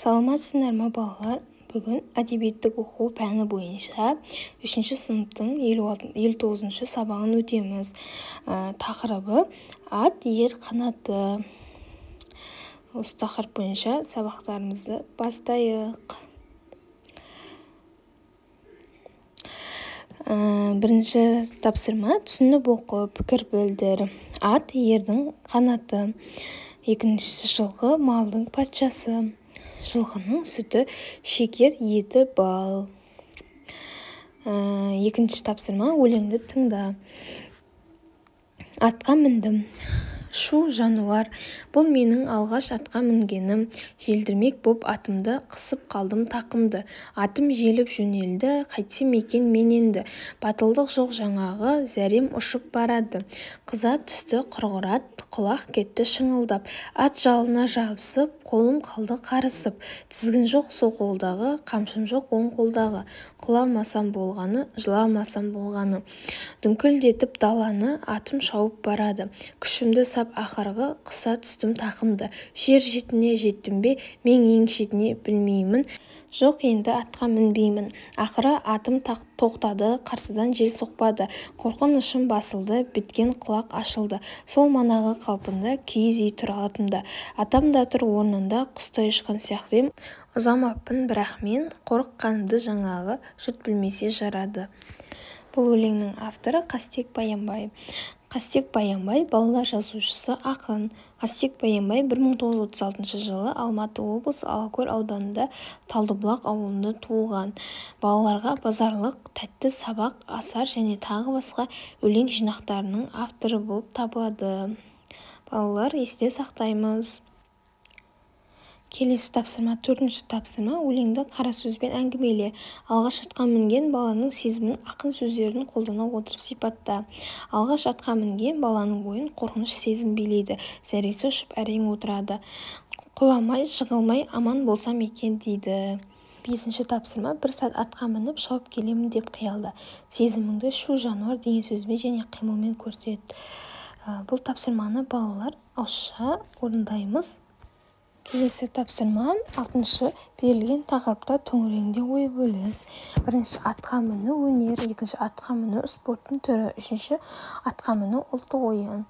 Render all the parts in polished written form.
Саламатсыздар ма, балалар? Бүгін әдебиеттік оқу пәні бойынша үшінші сыныптың 59-шы сабағын өтеміз. Тақырыбы «Ат — ер қанаты». Осы тақырып бойынша сабақтарымызды бастайық. Бірінші тапсырма: түсініп оқы, пікір білдір. Ат — ердің қанаты. Екіншісі: жылқы — малдың патшасы. Жылқының сүті шекер, еті бал. Екінші тапсырма: өлеңді тыңда. Атқа міндім. Шу жануар, бұл менің алғаш атқа мінгенім. Желдірмек боп атымды, қысып қалдым тақымды. Атым желіп жөнелді, қайтсем екен мен енді? Батылдық жоқ жаңағы, зәрем ұшып барады. Қыза түсті құрғыр ат, құлақ кетті шыңылдап. Ат жалына жабысып, қолым қалды қарысып. Тізгін жоқ сол қолдағы, қамшым жоқ оң қолдағы. Құламасам болғаны, жыламасам болғаны. Дүңкілдетіп даланы, атым шауып барады. Күшімді сап ақырғы, қыса түстім тақымды. Жер шетіне жеттім бе, мен ең шетіне, білмеймін. Жоқ, енді атқа мінбеймін. Ақыры атым тоқтады, қарсыдан жел соқпады. Қорқынышым басылды, біткен құлақ ашылды. Сол манағы қалпында, киіз үй тұр алдымда. Атам да тұр орнында, құстай ұшқан сияқты ем. Ұзамаппын бірақ мен, қорыққанымды жаңағы, жұрт білмесе жарады. Бұл өлеңнің авторы Қастек Баянбай. Қастек Баянбай — балалар жазушысы, ақын. Қастек Баянбай 1936 жылы Алматы облысы Алакөл ауданында Талдыбұлақ ауылында туылған. Балаларға «Базарлық», «Тәтті сабақ», «Асар» және тағы басқа өлең жинақтарының авторы болып табылады. Балалар, есте сақтаймыз. Келесі тапсырма, төртінші тапсырма: өлеңді қара сөзбен әңгімеле. Алғаш атқа мінген баланың сезімін ақын сөздерін қолдана отырып сипатта. Алғаш атқа мінген баланың бойын қорқыныш сезім билейді, зәресі ұшып әрең отырады. Құламай, жығылмай аман болсам екен дейді. Бесінші тапсырма: бір сәт атқа мініп шауып келемін деп қиялда. Сезіміңді «шу жануар» деген сөзбен және қимылмен көрсет. Бұл тапсырманы, балалар, ауызша орындаймыз. Келесі тапсырма, алтыншы: берілген тақырыпта төңірегінде ой бөліс. Бірінші: атқа міну — өнер. Екінші: атқа міну — спорттың түрі. Үшінші: атқа міну — ұлттық ойын.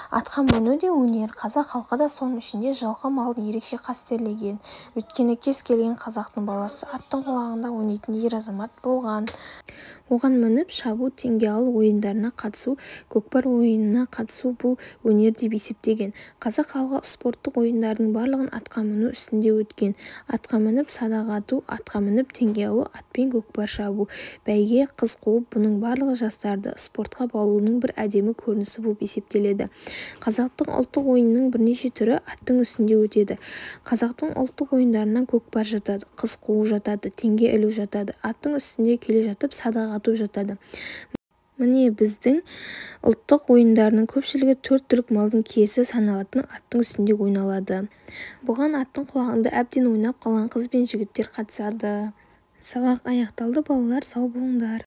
Атқа міну де өнер. Қазақ халқы да, соның ішінде жылқы малын ерекше қастерлеген. Өйткені кез келген қазақтың баласы аттың құлағында ойнайтын ер азамат болған. Оған мініп шабу, теңге алу ойындарына қатысу, көкпар ойынына қатысу — бұл өнер деп есептеген. Қазақ халқы спорттық ойындардың барлығын атқа міну үстінде өткен. Атқа мініп садақ ату, атқа мініп теңге алу, атпен көкпар шабу, бәйге, қыз қуу — бұның барлығы жастарды спортқа баулудың бір әдемі көрінісі болып есептеледі. Қазақтың ұлттық ойынының бірнеше түрі аттың үстінде өтеді. Қазақтың ұлттық ойындарына көкпар жатады, қыз қуу жатады, теңге ілу жатады, аттың үстінде келе жатып садақ ату жатады. Міне, біздің ұлттық ойындарының көпшілігі төрт түлік малдың киесі саналатын аттың үстінде ойналады. Бұған аттың құлағында әбден ойнап қалған қыз бен жігіттер қатысады. Сабақ аяқталды, балалар, сау болыңдар.